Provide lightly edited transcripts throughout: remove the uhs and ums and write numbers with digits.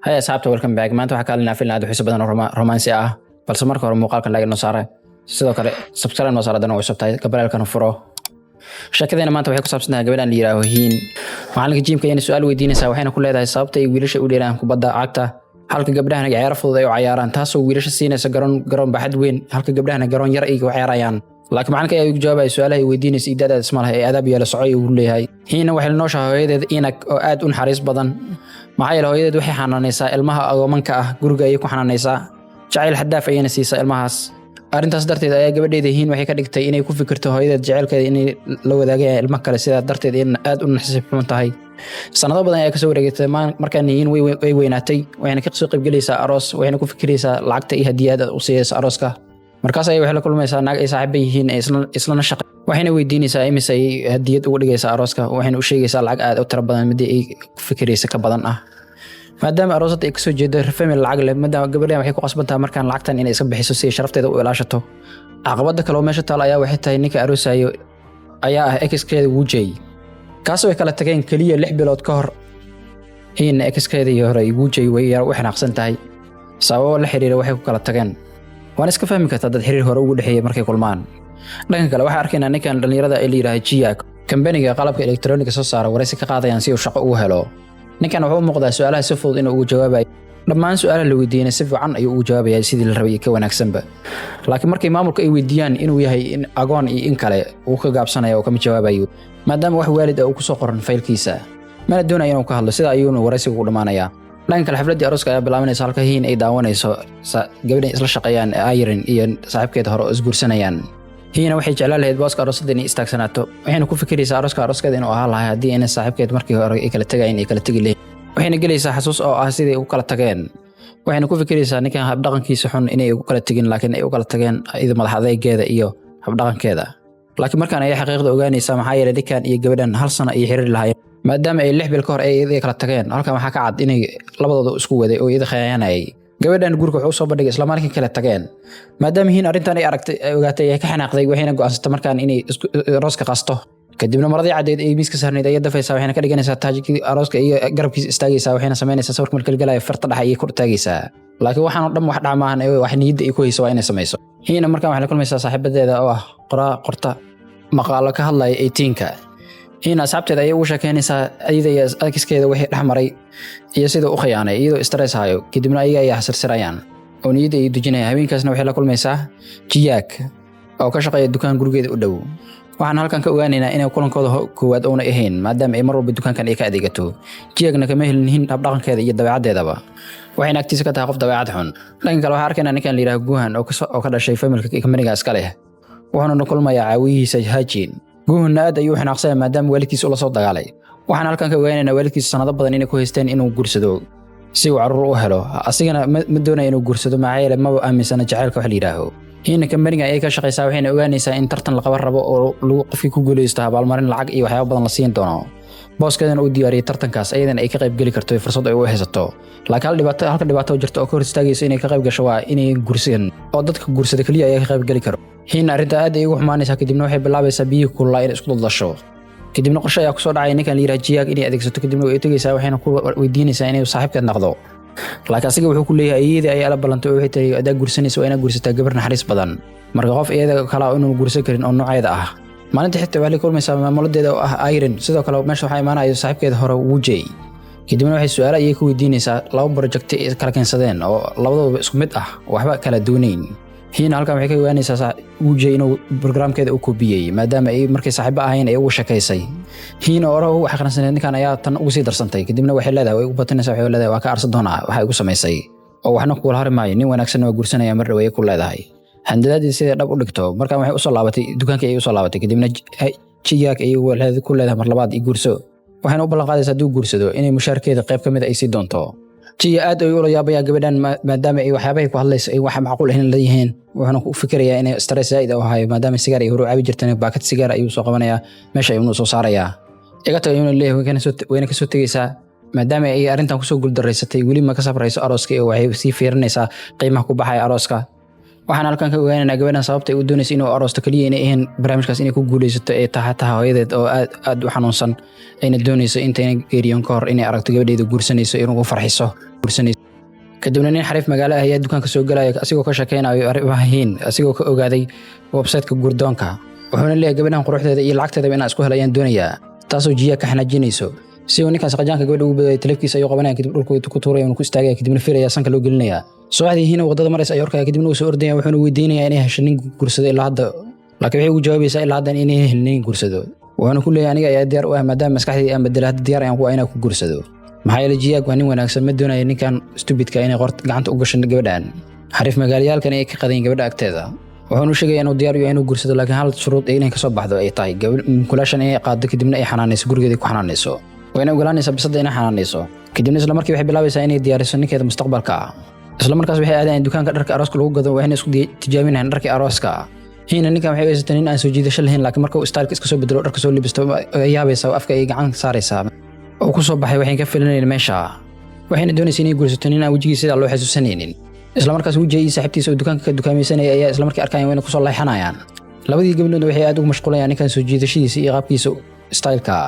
Hey asxaabta, welcome back. Maanta waxaa ka hadlaynaa film aad u xiiso badan oo romansi ah, balse marka hore muuqaalkan like noo saara, sidoo kale subscribe noo saara haddana cusub tahay, gambaleelkana furo. Sheekadeena maanta waxay ku saabsan tahay gabadhan la yidhaaho Hiin. Macalinka gym-ka ayayna su-aal weydiinaysaa, waxayna ku leedahay sababta ay wiilasha u dheelaan kubadda cagta halka gabdhahana ciyaaro fudud ay u cayaaraan, taasoo wiilasha siinaysa garoon baaxad weyn halka gabdhahana garoon yar ay u ciyaarayaan. Laakiin macalinka ayaa ugu jawaabaya su-aalaha ay weydiinaysa iyo da'daada isma laha ee adaab yeelo soco uu leeyahay. Hiinna waxay la nooshahay hooyadeed Inag oo aad u naxariis badan, maxaa yeele hooyadeed waxay xanaanaysaa ilmaha agoomanka ah, guriga ayay ku xanaanaysaa, jacayl xad dhaaf ayayna siisaa ilmahaas. Arrintaas darteed ayaa gabadheeda Hiin waxay ka dhigtay inay ku fikirto hooyadeed jaceylkeeda inay la wadaagayaan ilmo kale, sidaa darteed in aad u nasiib xun tahay. Sanado badan ayaa kasoo wareegatay. Markaan Hiin way weynaatay, waxayna ka soo qaybgelaysaa aroos, waxayna ku fikiraysaa lacagta iyo hadiyada u siiyeysa arooska. Markaas ayay waxay la kulmaysaa naag ay saaxiiba yihiin ee islana shaqa, waxayna weydiinaysaa imise ay hadiyad ugu dhigaysaa arooska. Waxayna u sheegaysaa lacag aad u tiro badan, midii ay ku fikiraysa ka badan ah. Maadaama aroosada ay kasoo jeedo family lacag leh, maadaama gabadhan waxay ku qasban tahay markaan lacagtan inay iska bixiso si ay sharafteeda u ilaashato. Caqabada kale oo meesha taal ayaa waxay tahay ninka aroosayo ayaa ah ex-keeda Wujay, kaasoo ay kala tageen keliya 6 bilood ka hor. Hiinna ex-keedii hore Wujay way yar u xanaaqsan tahay sababo la xiriira waxay ku kala tageen, waana iska fahmi kartaa dad xiriir hore ugu dhexeeyay markay kulmaan. Dhanka kale, waxaa arkaynaa ninkan dhallinyarada ee la yidhaaha Jiyak, kambaniga qalabka elektarooniga soo saara waraysi ka qaadayaan si uu shaqo ugu helo. Ninkan wuxuu u muuqdaa su-aalaha si fudud inuu ugu jawaabayo, dhammaan su-aalaha la weydiiyeyna si fiican ayuu ugu jawaabaya, sidii la rabay iyo ka wanaagsanba. Laakiin markay maamulka ay weydiiyaan inuu yahay in agoon iyo in kale, uu ka gaabsanaya oo kama jawaabayo, maadaama wax waalid ah uu kusoo qoran faylkiisa, mana doonayo inuu ka hadlo. Sida ayuuna waraysiga ugu dhammaanayaa. Dhanka kale, xafladdii arooska ayaa bilaabanaysa, halka Hiin ay daawanayso gabadhan isla shaqeeyaan Ayrin iyo saaxiibkeeda hore oo isguursanayaan. Hiina waxay jeclaan lahayd booska aroosadda inay istaagsanaato, waxayna ku fikiraysaa arooska arooskeeda inuu ahaan lahay haddii inay saaxiibkeed markii hore ay kala tegayen ay kala tegi lahayd. Waxayna gelaysaa xasuus oo ah siday u kala tageen, waxayna ku fikiraysaa ninkan habdhaqankiisa xun inay ugu kala tegin, laakiin ay u kala tageen iyada madax adeygeeda iyo habdhaqankeeda. Laakiin markaan ayay xaqiiqda ogaanaysaa, maxaa yeelay ninkan iyo gabadhan hal sano ay xiriir lahaayeen, maadaama ay 6 bil ka hor ay iyada kala tageen. Halkan waxaa ka cad inay labadooda isku waday oo iyada khiyaanayay. Gabadhan guurka wuxuu usoo bandhigay isla markii kale tageen. Maadaama Hiin arrintan ay aragtay, ay ogaatay, ay ka xanaaqday, waxayna go'aansatay markaan inay arooska qasto. Kadibna maradii caddeed ay miiska saarnayd ayay dafaysaa, waxayna ka dhiganaysaa taajkii arooska iyo garabkiisa istaagaysaa, waxayna samaynaysaa sawirka marka la galayo farta dhexe ayay kor taagaysaa. Laakiin waxaan oo dhan wax dhac maahan ee wax niyadda ay ku hayso waa inay samayso. Hiina markaan waxay la kulmaysaa saaxiibadeeda oo ah qoraa qorta maqaalo ka hadlaya 18-ka. Hiina asxaabteeda ayay ugu sheekeynaysaa iyada iyo ex-keeda wixii dhex maray iyo sida u khiyaanay, iyadoo stress hayo. Kadibna ayaga ayaa xasirsirayaan oo niyadda ay dejinayaan. Habeenkaasna waxay la kulmaysaa Jiyaak oo ka shaqeeya dukaan gurigeeda u dhow. Waxaan halkan ka ogaanaynaa inay kulankooda koowaad uuna ahayn, maadaama ay mar walba dukaankan ay ka adeegato. Jiyaagna kama helin Hin habdhaqankeeda iyo dabeecaddeedaba, waxayna agtiisa ka tahay qof dabeecad xun. Dhanka kale, waxaa arkaynaa ninkan la yidhaha Guhan oo ka dhashay family-ka kambaniga iska leh, wuxuuna la kulmayaa caawiyihiisa Hajin. Guhunna aad ayuu u xanaaqsanya maadaama waalidkiisa ula soo dagaalay. Waxaan halkan ka ogaanaynaa waalidkiisa sanado badan inay ku haysteen inuu guursado si uu carruur u helo, asigana ma doonaya inuu guursado, maxaa yeele maba aaminsana jacaylka wax la yidhaaho. Hiina kambaniga ayay ka shaqaysaa, waxayna ogaanaysaa in tartan la qaban rabo oo lagu qofkii ku guuleysto abaalmarin lacag iyo waxyaabo badan la siin doono. Booskeedana uu diyaariyey tartankaas, ayadana ay ka qayb geli karto, fursad ay u haysato. Laakiin hal dhibaato, halka dhibaato jirta oo ka hor istaagaysa inay ka qayb gasho waa inay guursan, oo dadka guursada keliya ayaa ka qayb geli karo. Hiina arrinta aad ay ugu xumaanaysaa, kadibna waxay bilaabaysaa biyihii kululaa inay isku daldasho. Kadibna qorshe ayaa kusoo dhacay ninkan la yidhaha Jiyaag inay adeegsato. Kadibna way tegaysaa, waxayna ku weydiinaysaa inay saaxiibkeed noqdo. Laakiin asiga wuxuu ku leeyahay iyadii ayaa la ballantay oo waxay tiri adaa guursanaysa waa inaad guursataa gabar naxariis badan, marka qof iyada kala inuu guursan karin oo nooceeda ah. Maalinta xigta waxay la kulmaysaa maamuladeeda oo ah Iron. Sidoo kale meesha waxaa imaanaya saaxiibkeeda hore Wujay. Kadibna waxay su-aalo ayay ku weydiinaysaa laba project ay kala keensadeen oo labadooba isku mid ah, waxba kala duwanayn. Hiina halkan waxay ka ogaanaysaa Wujay inuu programkeeda u koobiyey, maadaama ay markay saaxiibo ahayn ay ugu sheekaysay. Hiina hore ugu xaqransaneed ninkan ayaa tan ugu sii darsantay. Kadibna waxay leedahay, way ugu batinaysaa, waxay leedahay waa ka arsan doonaa waxa igu samaysay oo waxna kugula hari maayo, nin wanaagsanna waa guursanaya mar dhow ayay ku leedahay. Handadaadii siday dhab u dhigto, markaan waxay usoo laabatay dukaankii ayay usoo laabatay. Kadibna Jiyaak ayay ku leedahay mar labaad i guurso, waxayna u ballan qaadaysaa hadduu guursado inay mushaarkeeda qayb ka mid ay sii doonto. Jiya aad ay ula yaabayaa gabadhan, maadaama ay waxyaabahay ku hadlayso ay wax macquul ahayn leeyihiin, wuxuuna ku fikirayaa inay stress zaa'id u hayo, maadaama sigaar ay hore u cabi jirteen. Baakad sigaar ayuu soo qabanayaa, meesha ayuuna soo saarayaa. Iga tagay ayuuna leeyahay, wayna kasoo tegaysaa. Maadaama ay arrintan kusoo guuldaraysatay, weli ma ka sabrayso arooska iyo waxay sii fiirinaysaa qiimaha ku baxaya arooska. Waxaan halkan ka ogaanaynaa gabadhan sababta ay u doonaysa inuu aroosto keliya inay ahayn barnaamijkaas inay ku guuleysato ee taha hooyadeed oo aad aad u xanuunsan, ayna doonayso intayna geeriyoon ka hor inay aragto gabadheeda guursanayso, inuu u farxiso. Guursanayso. Kadibna nin xariif magaalo ah ayaa dukaanka soo galaya, asigoo ka sheekeynayo arrimaha Hiin, asigoo ka ogaaday website-ka guurdoonka. Wuxuuna leeyahay, gabadhan quruxdeeda iyo lacagteedaba inaan isku helo ayaan doonayaa, taasoo Jiya ka xanaajinayso. Si uu ninkaas qajaanka gabadha ugu badayay, taleefkiisa ayuu qabanaya, kadib dhulka ku tuuraya, ku istaagaya, kadibna firaya sanka loo gelinaya. Subaxdii Hiina waddada maraysa ayuu arkaya, kadibna uu soo ordaya, wuxuuna weydiinayaa inay hesho nin guursado ilaa hadda, laakiin waxay ugu jawaabaysaa ilaa hadda inay helin nin guursado. Wuxuuna ku leeyahay, aniga ayaa diyaar u ah, maadaama maskaxdii aan bedelay, hadda diyaar ayaan ku ah inaan ku guursado, maxaa yeelay Jiyaag waa nin wanaagsan, ma doonayo ninkan stupidka inay qort gacanta u gasho gabadhan. Xariif magaalayaalkan ay ka qadayn gabadha agteeda. Wuxuuna u sheegaya inuu diyaar u yahay inuu guursado, laakiin hal shuruud inay kasoo baxdo ay tahay mukulaashan inay qaado, kadibna ay xanaanayso, gurigeeda ku xanaanayso. Wayna ogolaanaysaa bisadda inay xanaanayso. Kadibna isla markii waxay bilaabaysaa inay diyaariso ninkeeda mustaqbalka ah. Isla markaas waxay aadayaan dukaanka dharka arooska lagu gado, waxayna isku tijaabinayaan dharkii arooska. Hiina ninkan waxay haysatay nin aan soo jiidasho lahayn, laakiin marka uu styleka iska soo bedelo, dharka soo libisto, ay yaabaysaa oo afka ay gacan saaraysaa oo ku soo baxay. Waxayn ka filinayn meesha, waxayna doonaysa inay guursato nin aan wejigiisa sidaa loo xasuusanaynin. Isla markaas Wejiga iyo saaxiibtiisa oo dukaanka ka dukaamaysanaya ayaa isla markii arkayaan, wayna kusoo leexanayaan. Labadii gabdhoodna waxay aad ugu mashquulayaan ninkan soo jiidashadiisa iyo qaabkiisa styleka,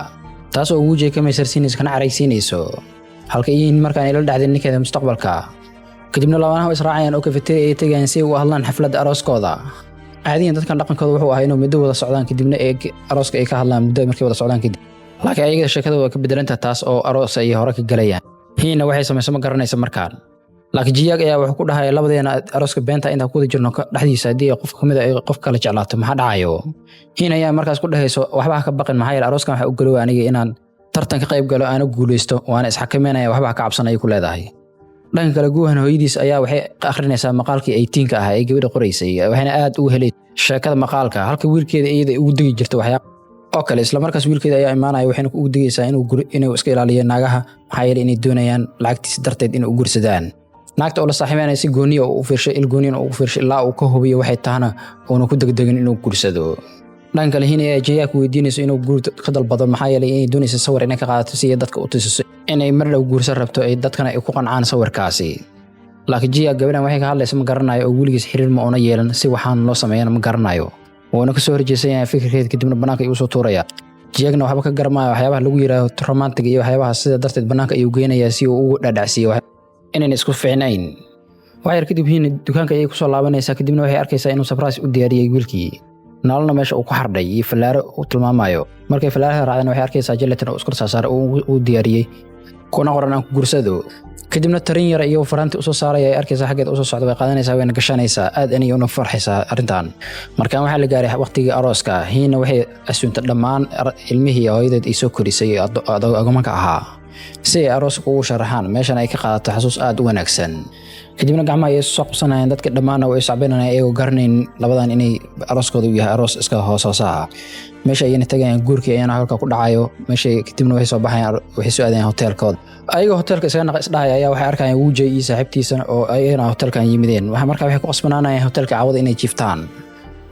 taas oo Wejiga ka maysarsiinayso kana caraysiinayso, halka iyiin markaan ay la dhacday ninkeeda mustaqbalka. Kadibna labanaha israacayaan oo cafeteria ay tegayaan si ay u hadlaan xafladda arooskooda. Caadiyan dadkan dhaqankooda wuxuu ahaa inuu muddo wada socdaan, kadibna ay arooska ay ka hadlaan muddo markay wada socdaan kadib, laakiin ayaga sheekada waa ka bedelanta taas oo aroos ay hore ka galayaan. Hiina waxay samayso ma garanaysa markaan, laakiin Jiyaag ayaa wuxuu ku dhahaya, labadeena arooska beenta intaan ku wada jirno dhexdiisa, haddii qof kamid a ay qof kale jeclaato, maxaa dhacayo? Hiin ayaa markaas ku dhahayso, waxba ha ka baqin, maxaa yeele arooskan waxaa u galowa aniga inaan tartan ka qayb galo, aana guulaysto, waana isxakameynaya, waxba ha ka cabsan ayay ku leedahay. Dhanka kale, Guuhan hooyadiis ayaa waxay akhrinaysaa maqaalkii 18-ka ahaa ee gabadha qoraysay, waxayna aad ugu helay sheekada maqaalka, halka wiilkeeda iyada ugu degi jirta waxyaaba oo kale. Isla markaas wiilkeeda ayaa imaanaya, waxayna ugu digaysaa inuu iska ilaaliyo naagaha, maxaa yeelay inay doonayaan lacagtiisa darteed inay u guursadaan. Naagta oo la saaxiibanaya si gooniya u fiirsho, il gooniyan ugu fiirsho, ilaa uu ka hubiyo waxay tahana uuna ku degdegin inuu guursado. Dhanka kale, Hin ayaa Jayaa ku weydiinayso inuu guur ka dalbado, maxaa yeelay inay doonayso sawir inay ka qaadato si ay dadka u tusiso inay mar dhow guursan rabto, ay dadkana ay ku qancaan sawirkaasi. Laakiin Jiya gabadhan waxay ka hadlaysa ma garanayo, oo weligiis xiriir ma una yeelan, si waxaan loo sameeyana ma garanayo, wuuna kasoo horjeesan yahay fikirkeed, kadibna banaanka ayuu usoo tuuraya. Jiyagna waxba ka garamaayo waxyaabaha lagu yidhaaho romantic iyo waxyaabaha sida darteed, banaanka ayuu geynayaa si uu ugu dhadhacsiiyo inayna isku fiicnayn. Wax yar kadib Hiin dukaanka ayay kusoo laabanaysaa, kadibna waxay arkaysaa inuu surprise u diyaariyey wiilkii, nololna meesha uu ku xardhay iyo fallaaro uu tilmaamayo. Markay fallaaraha raacdeen, waxay arkaysaa gelatin oo isku saasaaray oo uu diyaariyey, kuna qoran "aan ku guursado". Kadibna tarin yar iyo faraanti usoo saaraya ay arkaysaa xaggeeda usoo socda, way qaadanaysaa, wayna gashanaysaa, aad anay una farxaysaa arrintan. Markaan waxaa la gaaray waqtigii arooska. Hiina waxay asuuntay dhammaan ilmihii hooyadeed ay soo korisay agomanka ahaa, si ay arooska ugu sharaxaan, meeshan ay ka qaadato xasuus aad u wanaagsan. Kadibna gacmaha ay soo qabsanayaan, dadka dhammaanna way iscabinayaan, iyagoo garanayn labadan inay arooskooda uu yahay aroos iska hoos hoosaha. Meesha ayayna tagayaan, guurkii ayana halka ku dhacayo meesha. Kadibna waxay soo baxayaan, waxay soo aadayaan hoteelkooda. Ayagoo hoteelka isaga naqa isdhahaya ayaa waxay arkayaan Wujay iyo saaxiibtiisa oo ayagana hoteelkan yimideen. Markaa waxay ku qasbanaanayaan hoteelka caawada inay jiiftaan,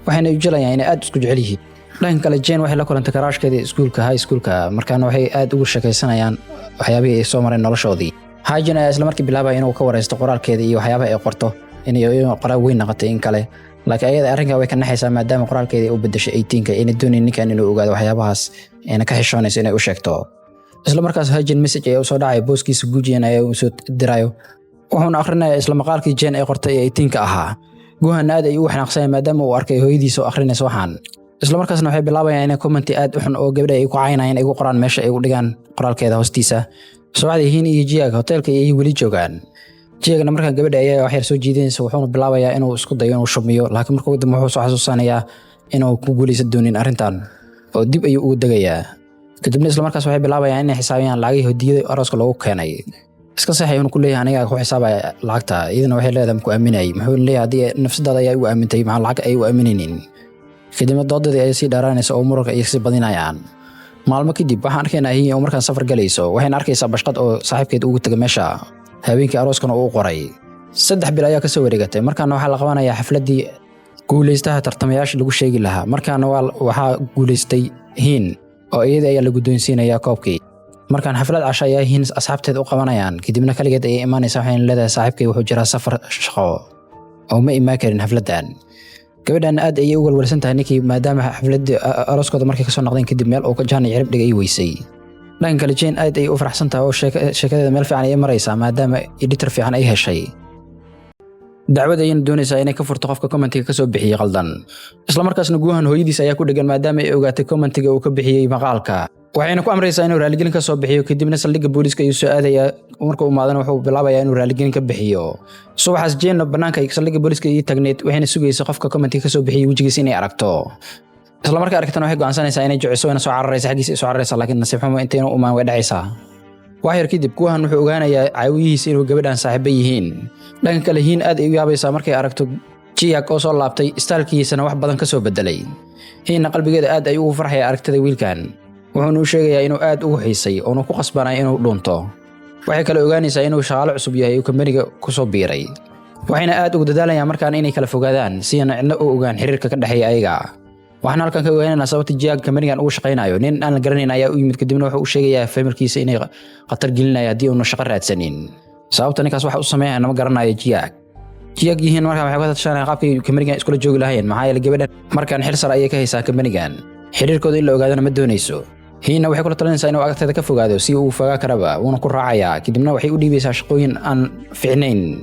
waxayna u jelayaan inay aad isku jecel yihiin. Dhanka kale, Jane waxay la kulantay crushkeeda iskuulka, high schoolka. Markaana waxay aad ugu sheekaysanayaan waxyaabihii ay soo mareen noloshoodii. Hajin ayaa isla markii bilaabaya inuu ka waraysto qoraalkeeda iyo waxyaabaha ay qorto, inay qoraal weyn noqotay in kale, laakiin ayada arrinkaa way ka naxaysaa, maadaama qoraalkeeda u bedeshay 18-ka, ayna doonayn ninkan inuu ogaado waxyaabahaas, ayna ka xishoonayso inay u sheegto. Isla markaas Hajin message ayaa usoo dhacay, booskiisa Gujian ayaa usoo dirayo, wuxuuna akhrinayaa isla maqaalkii Jane ay qortay ee 18-ka ahaa. Guhan aad ay u xanaaqsanya, maadaama uu arkay hooyadiisa oo akhrinaysa waxaan. Isla markaasna waxay bilaabayaan inay comment aad u xun oo gabadha ay ku caynayaan ay ku qoraan meesha ay u dhigaan qoraalkeeda hoostiisa. Subaxdii Hiin iyo Jiyaag hoteelka ayay weli joogaan. Jiyaagna markaan gabadha ayaa wax yar soo jiidanaysa, wuxuuna bilaabayaa inuu isku dayo inuu shumiyo, laakiin marka ugu dambe wuxuu soo xasuusanayaa inuu ku guulaysan doonin arrintan, oo dib ayuu ugu degayaa. Kadibna isla markaas waxay bilaabayaan inay xisaabiyaan lacagihii hadiyada arooska loogu keenay. Iska seex ayuuna ku leeyahay, anigaa ku xisaabaya lacagta. Iyadana waxay leedahay, maku aaminayay. Muxuu leeyahay, haddii nafsadaada ayaa igu aamintay, maxaa lacag ay u aaminaynin? Kadibna doodadii ayay sii dheeraanaysa oo muranka ay sii badinayaan. Maalmo kadib waxaan arkaynaa Hiin oo markaan safar galayso, waxayna arkaysaa bashqad oo saaxiibkeed ugu tegay meesha habeenkii arooskana uu qoray. 3 bil ayaa kasoo wareegatay. Markaana waxaa la qabanayaa xafladdii guulaystaha tartamayaasha lagu sheegi lahaa. Markaana waxaa guulaystay Hiin, oo iyada ayaa la guddoonsiinayaa koobkii. Markaan xaflad casho ayaa Hiin asxaabteed u qabanayaan, kadibna kaligeed ayay imaanaysaa, waxayna leedahay, saaxiibkay wuxuu jiraa safar shaqo oo ma imaan karin xafladdan. Gabadhan aad ayay u walwalsan tahay ninkii, maadaama xafladdii arooskooda markay kasoo noqdeen kadib meel uu jaan iyo cirib dhigay ay weysay. Dhanka kale, Jane aad ay u faraxsan tahay oo sheekadeeda meel fiican ay maraysaa, maadaama editor fiican ay heshay. Dacwad ayayna doonaysaa inay ka furto qofka commentiga kasoo bixiyey qaldan. Isla markaasna Guuhan hooyadiis ayaa ku dhegan, maadaama ay ogaatay commentiga uu ka bixiyey maqaalka, waxayna ku amraysaa inuu raaligelin ka soo bixiyo. Kadibna saldhigga booliiska ayuu soo aadayaa. Marka uu imaadana, wuxuu bilaabayaa inuu raaligelin ka bixiyo. Subaxaas Jane bannaanka saldhigga booliiska ii tagneyd, waxayna sugaysa qofka commentiga kasoo bixiyey wejigiisa inay aragto. Isla markay aragtana, waxay go'aansanaysaa inay jociso, wayna soo cararaysa, xaggiisa ay soo cararaysa, laakiin nasiib xumo intayna u imaan way dhacaysaa. Wax yar kadib, Kuwahan wuxuu ogaanayaa caawiyihiisa inuu gabadhan saaxiiba yihiin. Dhanka kale, Hiin aad ay u yaabaysaa markay aragto Jiyak oo soo laabtay, stylekiisana wax badan ka soo bedelay. Hiinna qalbigeeda aad ay ugu farxaya aragtida wiilkan, wuxuuna u sheegayaa inuu aad ugu xiisay oona ku qasbanay inuu dhuunto. Waxay kale ogaanaysaa inuu shaqaale cusub yahay uu kambaniga ku soo biiray, waxayna aad ugu dadaalayaan markaan inay kala fogaadaan si aan cidna u ogaan xiriirka ka dhexeeya ayaga. Waxaan halkan ka ogaanaynaa sababta Jiyaag kambanigan ugu shaqaynayo. Nin aan la garanayn ayaa u yimid, kadibna wuxuu u sheegayaa familykiisa inay khatar gelinaya haddii uuna shaqo raadsanin. Sababta ninkaas waxa u sameeyaya nama garanayo Jiyaag. Jiyaag yihiin markaan waxay ka tashanayaan qaabkay kambanigan iskula joogi lahayn, maxaa yeelay gabadhan markaan xil sare ayay ka haysaa kambanigan, xiriirkooda in la ogaadona ma doonayso. Hiinna waxay kula talinaysaa inuu agteeda ka fogaado si uu fogaa karaba, wuuna ku raacayaa. Kadibna waxay u dhiibaysaa shaqooyin aan fiicnayn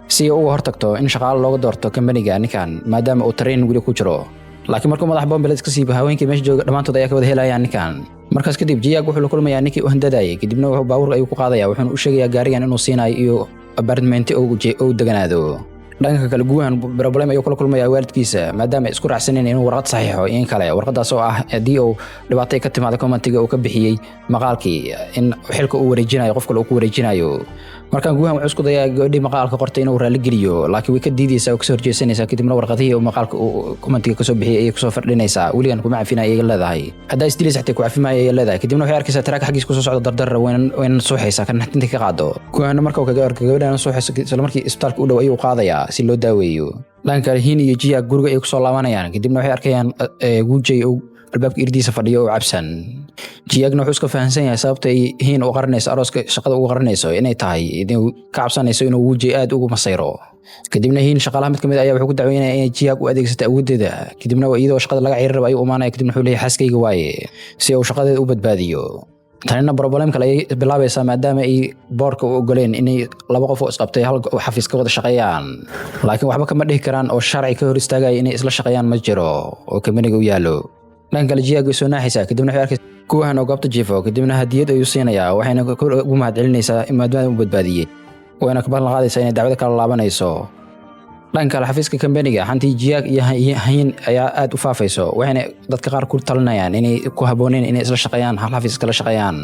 si ay uga hortagto in shaqaalo looga doorto kambaniga ninkan, maadaama uu tareen weli ku jiro. Laakiin markuu madax bombele iska siibo, haweenkii meesha jooga dhammaantood ayaa ka wada helayaan ninkan. Markaas kadib, Jiyaag wuxuu la kulmayaa ninkii u handadayay, kadibna wuxuu baabuurka ayuu ku qaadaya, wuxuuna u sheegayaa gaarigan inuu siinayo iyo apartmenti uu deganaado. Dhanka kale, Guuhan problem ayuu kula kulmayaa waalidkiisa, maadaama ay isku raacsaneen inuu warqad saxiixo iyo in kale, warqadaas oo ah haddii uu dhibaato ay ka timaado commentiga uu ka bixiyey maqaalkii, in xilka uu wareejinayo qof kale uu ku wareejinayo. Markaan Guuhan wuxuu isku dayaa gabadhii maqaalka qortay inuu raali geliyo, laakiin way ka diidaysaa oo kasoo horjeesanaysaa. Kadibna warqadihii uu maqaalka uu commentiga kasoo bixiyey ayay kusoo fardhinaysaa. "Weligan kuma cafinaya," ayay leedahay. "Haddaa isdilaysa xatee ku cafimaya," ayay leedahay. Kadibna waxay arkaysaa truck xaggiis kusoo socda dardar, wayna suuxaysaa kan naxdinta ka qaado. Guuhanna marka uu kaga arko gabadhan suuxayso, isla markii isbitaalka u dhow ayuu qaadayaa si loo daaweeyo. Dhanka kale, Hiin iyo Jiya guriga ay kusoo laabanayaan, kadibna waxay arkayaan Wujay oo albaabka irdiisa fadhiyo oo cabsan. Jiyagna wuxuu iska fahansan yahay sababta ay Hiin u qaranayso arooska, shaqada ugu qaranayso, inay tahay inuu ka cabsanayso inuu Wujay aad ugu masayro. Kadibna Hiin shaqaalaha mid kamid ayaa wuxuu ku dacweynaya inay Jiyaag u adeegsato awooddeeda. Kadibna iyadoo shaqada laga ciriir raba ayuu imaanaya, kadibna wuxuu leeyahay, "Xaaskayga waaye," si uu shaqadeeda u badbaadiyo. Tanina problem kale ayay bilaabaysaa, maadaama ay boardka u ogoleen inay laba qof oo isqabtay hal xafiis ka wada shaqeeyaan. Laakiin waxba kama dhihi karaan oo sharci ka hor istaagaya inay isla shaqeeyaan ma jiro oo kambaniga u yaallo. Dhanka kale, Jiyaag way soo naaxaysaa, kadibna waxay arkaysaa Kuwahan oo goobta jiifo. Kadibna hadiyad ayuu siinayaa, waxayna ugu mahadcelinaysaa maadaama uu badbaadiyey, wayna ka ballan qaadaysaa inay dacwada kala laabanayso. Dhanka kale, xafiiska kambaniga xantii Jiyaag iyo Hiin ayaa aad u faafayso, waxayna dadka qaar ku talinayaan inay ku habbooneyn inay isla shaqeeyaan, hal xafiis iskala shaqeeyaan.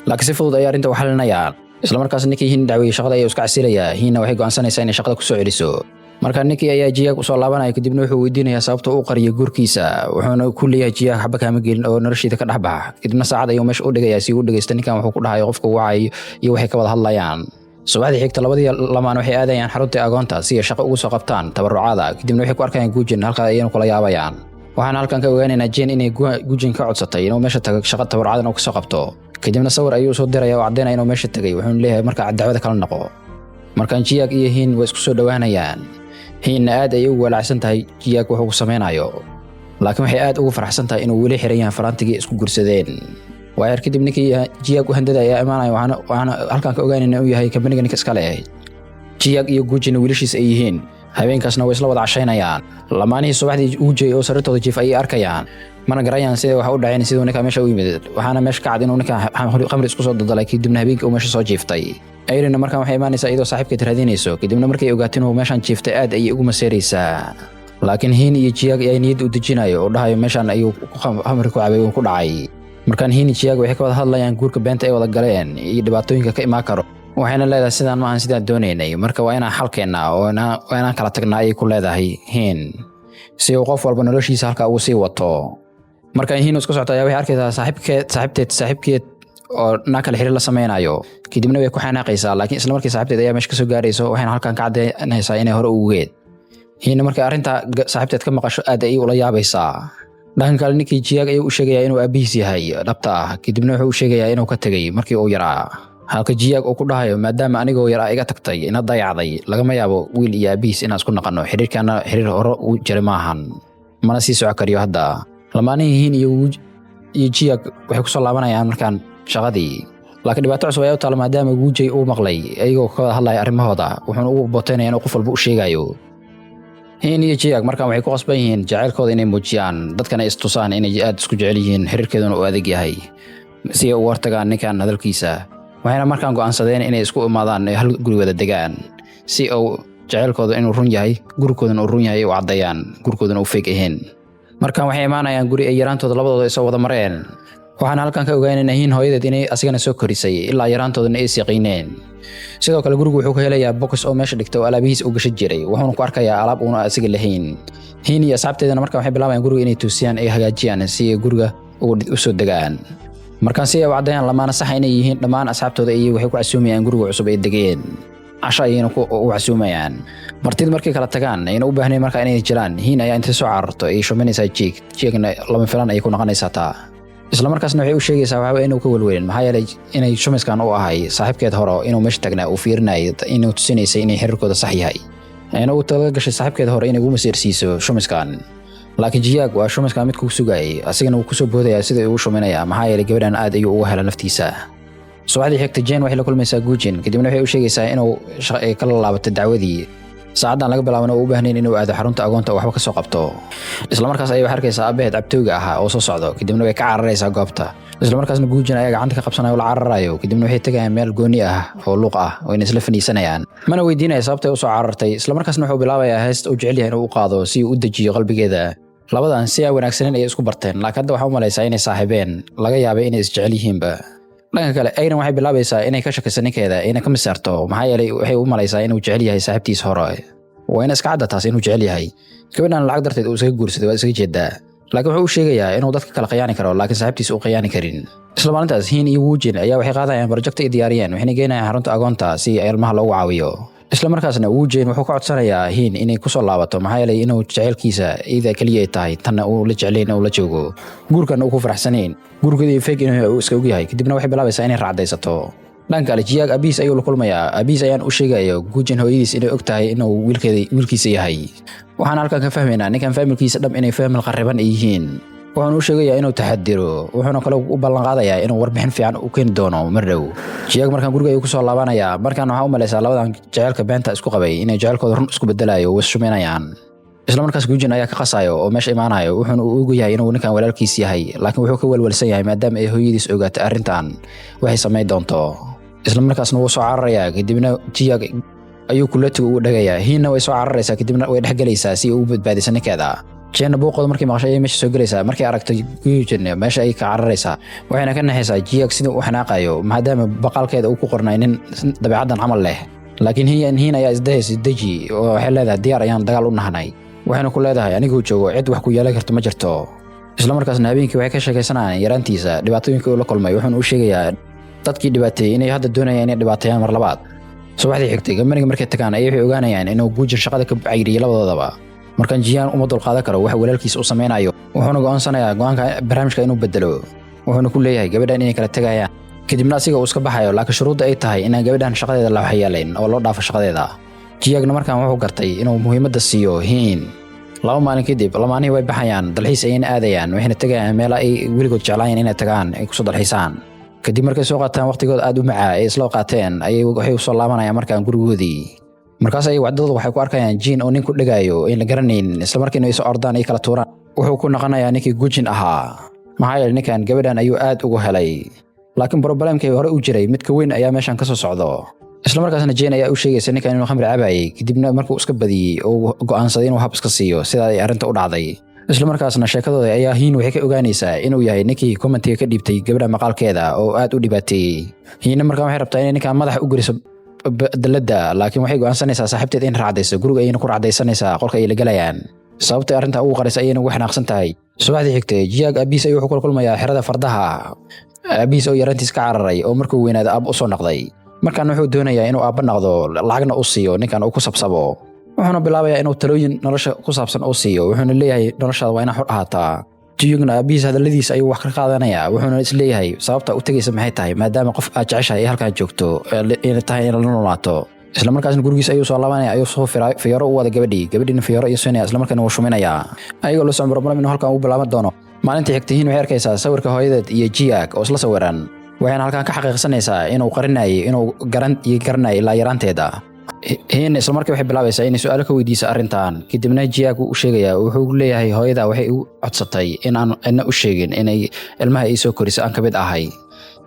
Laakiin si fudud ayay arrinta u xalinayaan. Isla markaas ninkii Hiin dacweeyey shaqada ayuu iska casilayaa. Hiinna waxay go'aansanaysaa inay shaqada kusoo celiso. Marka ninkii ayaa Jiyaag usoo laabanaya, kadibna wuxuu weydiinayaa sababta uu qariyay guurkiisa, wuxuuna ku leeyahay, "Jiyaag, xaba kaama gelin oo noloshiida ka dhex baxa." Kadibna saacad ayuu meesha u dhigayaa si uu u dhegeysta ninkan wuxuu ku dhahayo qofka wacayo iyo waxay ka wada hadlayaan. Subaxdii xigta, labadii lamaan waxay aadayaan xaruntii agoonta si ay shaqo ugu soo qabtaan tabarucaada. Kadibna waxay ku arkayaan Guujin, halkaa ayayna kula yaabayaan. Waxaan halkan ka ogaanaynaa Jane inay Guujin ka codsatay inuu meesha tago, shaqo tabarucadan uu kasoo qabto. Kadibna sawir ayuu soo diraya oo caddaynaya inuu meesha tegay, wuxuuna leeyahay, "Marka dacwada kala noqo." Markaan Jiyaag iyo Hiin way isku soo dhowaanayaan. Hiinna aad ayay ugu walaacsan tahay Jiyaag wuxuu ku samaynayo, laakiin waxay aad ugu faraxsan tahay inuu weli xiran yahay faraantigii isku gursadeen. Waayar kadib, ninkii Jiyaag u handada ayaa imaanaya, waxaana halkaan ka ogaanayna inuu yahay kambaniga ninka iska leh, Jiyaag iyo Guujina wiilashiis ay yihiin. Habeenkaasna way isla wada cashaynayaan lamaanihii. Subaxdii, Uujay oo sariirtooda jiif ayay arkayaan, mana garayaan sida wax u dhaceen, siduu ninkaa meesha u yimid. Waxaana meesha ka cad inuu ninkaa khamri isku soo daldalay, kadibna habeenkii uu meesha soo jiiftay. Ayrina markaan waxay imaanaysaa iyadoo saaxiibkeed raadinayso. Kadibna markay ogaato inuu meeshaan jiiftay, aad ayay ugu maseeraysaa. Laakiin Hiin iyo Jiyaag ayaa niyadda u dejinayo oo dhahayo meeshaan ayuu khamri ku cabay, uu ku dhacay. Markaan Hiin iyo Jiyaag waxay ka wada hadlayaan guurka beenta ay wada galeen iyo dhibaatooyinka ka imaan karo, waxayna leedahay, "Sidaan maahan sidaan doonaynay, marka waa inaan xalkeennaa oo waa inaan kala tagnaa," ayay ku leedahay Hiin, si uu qof walba noloshiisa halkaa ugu sii wato. Markaan Hiin iska socto ayaa waxay arkaysaa saaxiibkeed saaxiibteed saaxiibkeed oo naa kale xiriir la sameynayo, kadibna way ku xanaaqaysaa. Laakiin isla markii saaxiibteed ayaa meesha kasoo gaarayso, waxayna halkan ka caddaynaysaa inay hore ugeed. Hiinna markay arrinta saaxiibteed ka maqasho, aad ayay ula yaabaysaa. Dhanka kale, ninkii Jiyaag ayuu u sheegayaa inuu aabihiis yahay dhabta ah, kadibna wuxuu u sheegayaa inuu ka tegey markii uu yaraa, halka Jiyaag uu ku dhahayo, "Maadaama anigoo yaraa iga tagtay, ina dayacday, lagama yaabo wiil iyo aabihiis inaan isku naqanno. Xiriirkaana xiriir hore u jiray maahan, mana sii soco kariyo." Hadda lamaanihii Hiin iyo Jiyaag waxay kusoo laabanayaan markaan Shaqadii, laakiin dhibaato cusub ayaa u taala, maadaama Guujay uu maqlay iyagoo ka wada hadlaya arrimahooda, wuxuuna ugu booteynaya inuu qof walba u sheegayo. Hiin iyo Jiyaag markaan waxay ku qasban yihiin jacaylkooda inay muujiyaan, dadkana istusaan inay aad isku jecel yihiin, xiriirkeeduna uu adag yahay, si ay uga hortagaan ninkan hadalkiisa. Waxayna markaan go'aansadeen inay isku imaadaan, ay hal guri wada degaan, si uu jacaylkooda inuu run yahay, gurikoodana uu run yahay u caddeeyaan, gurikoodana uu fake ahayn. Markaan waxay imaanayaan guri ay yaraantooda labadooda isoo wada mareen. Waxaan halkan ka ogaanaynaa Hiin hooyadeed inay asigana soo korisay, ilaa yaraantoodana ay siqiineen. Sidoo kale gurigu wuxuu ka helayaa box oo meesha dhigta oo alaabihiis u gashan jiray, wuxuuna ku arkayaa alaab uuna asiga lahayn. Hiin iyo asxaabteedana markaan waxay bilaabayaan guriga inay toosiyaan, ay hagaajiyaan, si ay guriga u soo degaan. Markaan si ay u caddeeyaan lamaana saxa inay yihiin, dhammaan asxaabtooda iyo waxay ku casuumayaan guriga cusub ay degeen, casho ayayna u casuumayaan. Martida markay kala tagaan, ayna u baahnayn markaa inay jiraan, Hiin ayaa intay soo cararto ay shuminaysaa Jiig. Jiigna lama filan ayay ku noqonaysaa taa. Isla markaasna waxay u sheegaysaa waxba inuu ka welwelin, maxaa yeelay inay shumiskan u ahay saaxiibkeed hore inuu meesha tagnaa uu fiirinayay, inuu tusinaysay inay xiriirkooda sax yahay, ayna ugu tala gashay saaxiibkeed hore inay ugu masiirsiiso shumiskan. Laakiin Jiyaag waa shumiskan mid kuu sugayay, asigana wuu kusoo boodayaa sidai ugu shuminaya, maxaa yeelay gabadhan aad ayuu uga hela naftiisa. Subaxdii xigta Jane waxay la kulmaysaa Guujin, kadibna waxay u sheegaysaa inuu kala laabatay dacwadii, saacaddan laga bilaabana uu u baahnayn inuu aado xarunta agoonta oo waxba ka soo qabto. Isla markaas ayay wax arkaysaa aabaheed cabtooyga ahaa oo soo socdo, kadibna way ka cararaysaa goobta. Isla markaasna Guujin ayaa gacanta ka qabsanaya oo la cararayo, kadibna waxay tegayaan meel gooni ah oo luuq ah, wayna isla faniisanayaan. Mana weydiinaya sababtay u soo carartay. Isla markaasna wuxuu bilaabayaa heesta uu jecel yahay inuu u qaado si uu u dejiyo qalbigeeda. Labadan si aan wanaagsaneyn ayay isku barteen, laakiin hadda waxaa u malaysaa inay saaxiibeen, laga yaabay inay isjecel yihiinba. Dhanka kale, Ayran waxay bilaabaysaa inay ka shakiso ninkeeda, ayna ka masaarto, maxaa yeelay waxay u malaysaa inuu jecel yahay saaxiibtiisa hore. Waa ina iska cadda taas inuu jecel yahay gabadhan lacag darteed uu isaga guursaday, waa isaga jeedaa. Laakiin wuxuu u sheegayaa inuu dadka kala khiyaani karo, laakiin saaxiibtiisa uu khiyaani karin. Isla maalintaas Hiin iyo Wuujin ayaa waxay qaadayaan project ay diyaariyeen, waxayna geynayaan xarunta agoonta si ilmaha loogu caawiyo. Isla markaasna Wuujin wuxuu ka codsanayaa Hiin inay kusoo laabato, maxaa yeelay inuu jaceylkiisa iyada keliya ay tahay, tanna uu la jeclayn uu la joogo, guurkan uu ku faraxsanayn, guurkooda iyo fake inuu uu iska ogyahay. Kadibna waxay bilaabaysaa inay raacdaysato. Dhanka kale, Jiyaag abiis ayuu la kulmayaa. Abiis ayaan u sheegayo Guujin hooyadiis inay og tahay inuu wiilkeeda wiilkiisa yahay. Waxaan halkan ka fahmaynaa ninkan family-kiisa dham inay family qarriban ay yihiin. Wuxuuna u sheegayaa inuu taxadiro, wuxuuna kale u ballanqaadayaa inuu warbixin fiican u keeni doono mar dhow. Jiyaag markaan guriga ayuu kusoo laabanayaa. Markaan waxaa u malaysaa labadan jaceylka beenta isku qabay inay jaceylkooda run isku bedelayo, was shuminayaan. Isla markaas Guujin ayaa ka qasayo oo meesha imaanayo, wuxuuna u ogayahay inuu ninkan walaalkiis yahay, laakiin wuxuu ka welwelsan yahay maadaama ay hooyadiis ogaatay arrintan waxay samayn doonto. Isla markaasna wuu soo cararayaa, kadibna Jiyaag ayuu kulatiga ugu dhagayaa. Hiinna way soo cararaysaa, kadibna way dhexgelaysaa si ay ugu badbaadisa ninkeeda. Jeenna buuqooda markay maqashay ayay meesha soo gelaysaa. Markay aragto Guujin, meesha ay ka cararaysaa, waxayna ka naxaysaa Jiyaag siduu u xanaaqayo, maadaama baqaalkeeda uu ku qornay nin dabeecaddan camal leh. Laakiin Hiin ayaa isdahaysa deji oo waxay leedahay, "Diyaar ayaan dagaal u nahnay." Waxayna ku leedahay, "Aniguu joogo cid wax ku yeelan karto ma jirto." Isla markaasna habeenkii waxay ka sheekaysanayaan yaraantiisa, dhibaatooyinkii uu la kulmay, wuxuuna u sheegayaa dadkii dhibaateeyey inay hadda doonayaan inay dhibaateeyaan mar labaad. Subaxdii xigtay company-ga markay tagaan ayay waxay ogaanayaan inuu Guujin shaqada ka cayriyey labadoodaba. Markaan Jiyaan uma dulqaadan karo waxa walaalkiisa u samaynayo, wuxuuna go'aansanayaa go'aanka barnaamijka inuu bedelo. Wuxuuna ku leeyahay gabadhan inay kala tegayaan, kadibna asiga uu iska baxayo, laakiin shuruudda ay tahay inaan gabadhan shaqadeeda la waxyeelayn oo loo dhaafo shaqadeeda. Jiyaagna markaan wuxuu gartay inuu muhiimadda siiyo Hiin. 2 maalin kadib lamaanihii way baxayaan, dalxiis ayayna aadayaan, waxayna tegayaan meelo ay weligood jeclaayeen inay tagaan, ay kusoo dalxiisaan. Kadib markay soo qaataan waqtigood aad u macaa ay isla qaateen, ayay waxay usoo laabanayaan markaan gurigoodii. Markaas ayay wacdadooda waxay ku arkayaan Jiin oo nin ku dhegaayo ayn la garanayn. Isla markiina ay soo ordaan, ay kala tuuraan. Wuxuu ku noqonayaa ninkii Gujin ahaa, maxaa yeelay ninkan gabadhan ayuu aad ugu helay. Laakiin problem-kii hore u jiray midka weyn ayaa meeshan ka soo socdo. Isla markaasna Jane ayaa u sheegaysa ninkan inuu khamri cabayay, kadibna markuu iska badiyey oo go'aansaday inuu hab iska siiyo, sidaa ay arrinta u dhacday. Isla markaasna sheekadooda ayaa Hiin waxay ka ogaanaysaa inuu yahay ninkii comment-iga ka dhiibtay gabadha maqaalkeeda oo aad u dhibaateeyey. Hiinna markaan waxay rabtaa inay ninkan madaxa u geliso dalladda, laakiin waxay go'aansanaysaa saaxiibteed in raacdayso. Guriga ayayna ku raacdaysanaysaa, qolka ay la gelayaan. Sababtay arrintaa ugu qaraysa ayayna ugu xanaaqsan tahay. Subaxdii xigtay Jiyaag aabihiis ayuu wuxuu kula kulmayaa xerada fardaha, aabihiis oo yarantiis ka cararay oo markuu weynaada aab u soo noqday. Markaan wuxuu doonayaa inuu aabba noqdo, lacagna u siiyo ninkan uu ku sabsabo. Wuxuuna bilaabayaa inuu talooyin nolosha ku saabsan uu siiyo, wuxuuna leeyahay, "Noloshaada waa inaa xor ahaataa." Jiyugna aabihiis hadalladiisa ayuu wax ka qaadanayaa, wuxuuna isleeyahay, "Sababta u tegaysa maxay tahay, maadaama qof aad jeceshahay ay halkan joogto, inay tahay in la noolaato?" Isla markaasna gurigiis ayuu soo laabanaya, ayuu soo fiyooro u wada gabadhii. Gabadhiina fiyooro iyo siinaya, isla markaana wuu shuminayaa, ayagoo la socon problem inuu halkan ugu bilaaban doono. Maalintii xigtay Hiin waxay arkaysaa sawirka hooyadeed iyo Jiyaag oo isla sawiran. Waxayna halkan ka xaqiiqsanaysaa inuu qarinayay inuu garan iyo garanayay ilaa yaraanteeda. Hiin isla markii waxay bilaabaysaa inay su'aalo ka weydiiso arrintan. Kadibna Jiyaag uu u sheegayaa, wuxuu leeyahay hooyada waxay igu codsatay in aan cidna u sheegin inay ilmaha ii soo koriso aan ka mid ahay,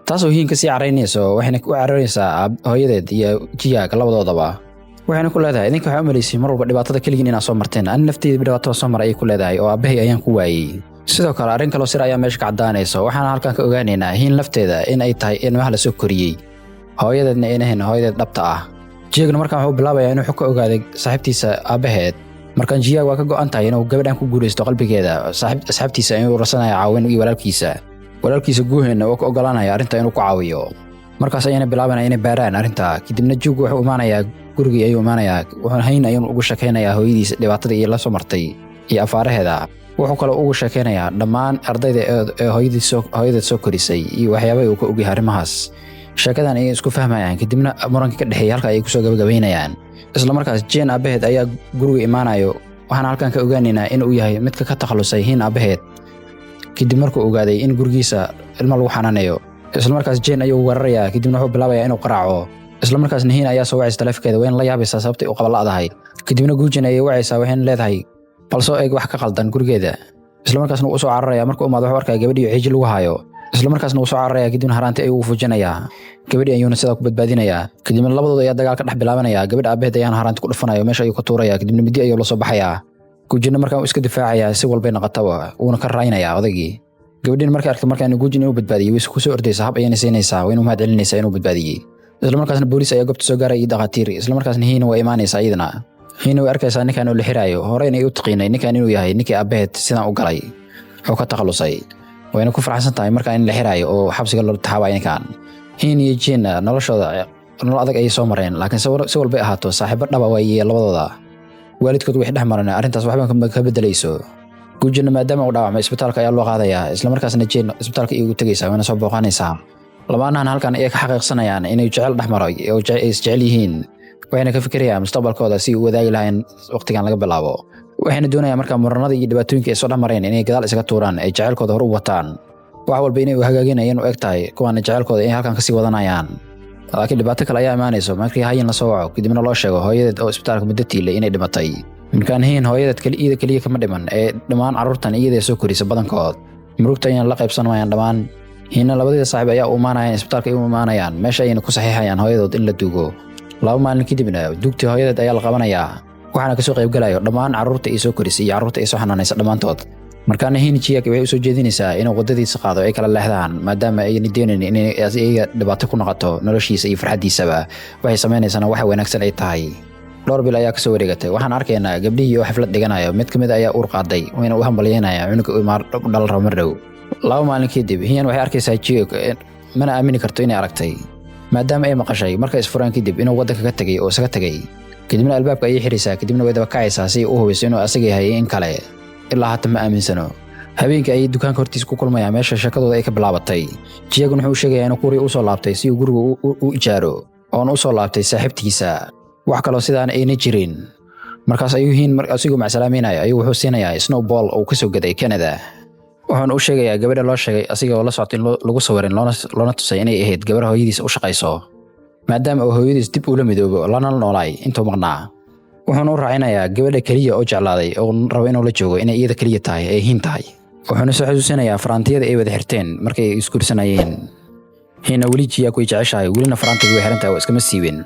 taasoo Hiin kasii caraynayso. Waxayna u caraynaysaa hooyadeed iyo Jiyaag labadoodaba. Waxayna ku leedahay, idinka waxaa u malaysay mar walba dhibaatada keligiin inaa soo marteen, ani lafteyda dhibaatada soo maray, ayay ku leedahay, oo aabbahay ayaan ku waayey. Sidoo kale arrin kaloo sir ayaa meesha ka caddaanaysa. Waxaana halkan ka ogaanaynaa Hiin lafteeda in ay tahay ilmaha la soo koriyey, hooyadeedna ayna ahayn hooyadeed dhabta ah. Jiyaagna markaan wuxuu bilaabayaa inuu xog ka ogaaday saaxiibtiisa aabbaheed. Markaan Jiyaag waa ka go'an tahay inuu gabadhan ku guulaysto qalbigeeda. Asxaabtiisa inuu rasanaya caawin iyo walaalkiisa Guuhenna oo ka ogolaanaya arrinta inuu ku caawiyo. Markaas ayayna bilaabanaya inay baaraan arrinta. Kadibna Juug wuxuu imaanayaa gurigii ayuu imaanayaa. Wuxuu Hayn ayuunu ugu sheekaynayaa hooyadiisa dhibaatada iyo la soo martay iyo afaaraheeda. Wuxuu kaloo ugu sheekaynayaa dhammaan ardayda ee hooyadeed soo korisay iyo waxyaabaha uu ka ogyahay arrimahaas. Sheekadan ayay isku fahmayaan. Kadibna murankii ka dhexeeyay halka ayay kusoo gabagabaynayaan. Isla markaas Jeen aabbaheed ayaa guriga imaanayo. Waxaan halkan ka ogaanaynaa inuu yahay midka ka takhalusay Hiin aabbaheed kadib markuu ogaaday in gurigiisa ilmo lagu xanaaneeyo. Isla markaas Jeen ayuu weerarayaa. Kadibna wuxuu bilaabayaa inuu qaraaco. Isla markaasna Hiin ayaa soo wacaysa taleefankeeda, wayna la yaabaysaa sababtay u qabala'dahay. Kadibna Guujin ayay wacaysaa, waxayna leedahay bal soo eeg wax ka qaldan gurigeeda. Isla markaasna wuu usoo cararaya. Markuu imaado wuxuu arkaya gabadhii ciiji lagu hayo. Isla markaasna wuu soo cararaya, kadibna haraanti ayuu ugu fujinayaa gabadhii, ayuuna sidaa ku badbaadinayaa. Kadibna labadooda ayaa dagaal ka dhex bilaabanaya. Gabadha aabaheed ayaana haraanti ku dhufanaya, meesha ayuu ka tuuraya. Kadibna midi ayuu la soo baxayaa. Guujinna markaan uu iska difaacayaa si walbay noqotaba, wuuna ka raaynayaa odaygii. Gabadhiina markay aragto markaan Guujin inuu badbaadiyey, way ku soo ordaysaa, hab ayayna siinaysaa, wayna u mahad celinaysaa inuu badbaadiyey. Isla markaasna booliis ayaa goobta soo gaaray iyo dhakhaatiir. Isla markaasna Hiina waa imaanaysaa iyadana. Hiina way arkaysaa ninkan oo la xiraayo, horeyna ay u taqiinay ninkan inuu yahay ninkii aabbaheed sidaan u galay oo ka takhalusay. Wayna ku faraxsan tahay markaa in la xiraayo oo xabsiga loo taxaabayo ninkan. Hiin iyo Jiinna noloshooda nolol adag ayay soo mareen, laakiin si walbay ahaato saaxiibo dhaba waaye labadooda. Waalidkood waxay dhex mareen arrintaas waxba ka bedelayso. Guujinna maadaama uu dhaawacmay, isbitaalka ayaa loo qaadayaa. Isla markaasna Jeen isbitaalka iyagu tegaysaa, wayna soo booqanaysaa. Lamaanahan halkan ayay ka xaqiiqsanayaan inay jecel dhex maro oo ay isjecel yihiin, waxayna ka fikirayaan mustaqbalkooda si u wadaagi lahayn waqtigan laga bilaabo. Waxayna doonayaan markaa muranada iyo dhibaatooyinka ay soo dhex mareen inay gadaal isaga tuuraan, ay jaceylkooda hor u wataan. Wax walba inay u hagaaginayeen u eg tahay kuwaana jaceylkooda inay halkan kasii wadanayaan, laakiin dhibaato kale ayaa imaanayso markii Hayin la soo waco, kadibna loo sheego hooyadeed oo isbitaalka muddo tiilay inay dhimatay. Markaan Hiin hooyadeed iyada keliya kama dhiman ee dhammaan carruurtan iyada soo korisa badankood murugta ayaan la qaybsanmayaan dhammaan. Hiinna labadeeda saaxiib ayaa u imaanayaan isbitaalka ay u imaanayaan, meesha ayayna ku saxiixayaan hooyadood in la duugo. 2 maalin kadibna duugtii hooyadeed ayaa la qabanayaa, waxaana kasoo qaybgalayo dhammaan carruurta ay soo korisay iyo carruurta ay soo xanaanaysa dhammaantood. Markaana Hiin Jiyak waxay usoo jeedinaysaa inuu waddadiisa qaado, ay kala leexdaan, maadaama ayna doonayn inay iyaga dhibaato ku noqoto noloshiisa iyo farxaddiisaba. Waxay samaynaysaana waxa wanaagsan ay tahay. Dhowr bil ayaa kasoo wareegatay. Waxaan arkaynaa gabdhihii oo xaflad dhiganayo. Mid ka mid ayaa uur qaaday, wayna u hambalyeynaya cunuga u dhal rabo mar dhow. 2 maalin kadib Hiyan waxay arkaysaa Jiyak, mana aamini karto inay aragtay, maadaama ay maqashay markay isfuraan kadib inuu waddanka ka tegay oo isaga tegay. Kadibna albaabka ayay xiraysaa. Kadibna way daba kacaysaa si ay u hubiso inuu asaga yahay in kale. Ilaa hata ma aaminsano. Habeenkii ayay dukaanka hortiisa ku kulmayaan, meesha sheekadooda ay ka bilaabatay. Jiyagun wuxuu u sheegayaa inuu Kuuriya usoo laabtay si uu guriga u ijaaro, oona usoo laabtay saaxiibtiisa, wax kaloo sidaana ayna jirin. Markaas ayuu Hiin asigoo macsalaameynaya ayuu wuxuu siinayaa snowball uu kasoo gaday Canada. Wuxuuna u sheegayaa gabadha loo sheegay asigoo la socto in lagu sawirin, loona tusay inay ahayd gabar hooyadiisa u shaqayso, maadaama uu hooyadiis dib ula midoobo lana noolaay intuu maqnaa. Wuxuuna u raacinayaa gabadha keliya oo jeclaaday oo rabo inuu la joogo inay iyada keliya tahay, ay Hiin tahay. Wuxuuna soo xasuusinayaa faraantiyada ay wada xirteen markay isguursanayeen. Hiina weli Jiyaak way jeceshahay, welina faraantiga way xiran tahay oo iskama siibin,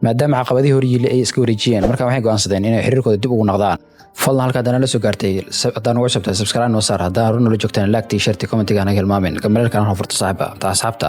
maadaama caqabadihii hor yiili ay iska wareejiyeen. Marka waxay go'aansadeen inay xiriirkooda dib ugu noqdaan. Fadlan halka haddana la soo gaartay, haddaan ugu cusubtahay, subscribe noo saar. Haddaan hore noola joogtaan, like-tii, share-tii, comment-iga hanaga hilmaamin. Gambaleelkan hor furto saaxiba ta asxaabta.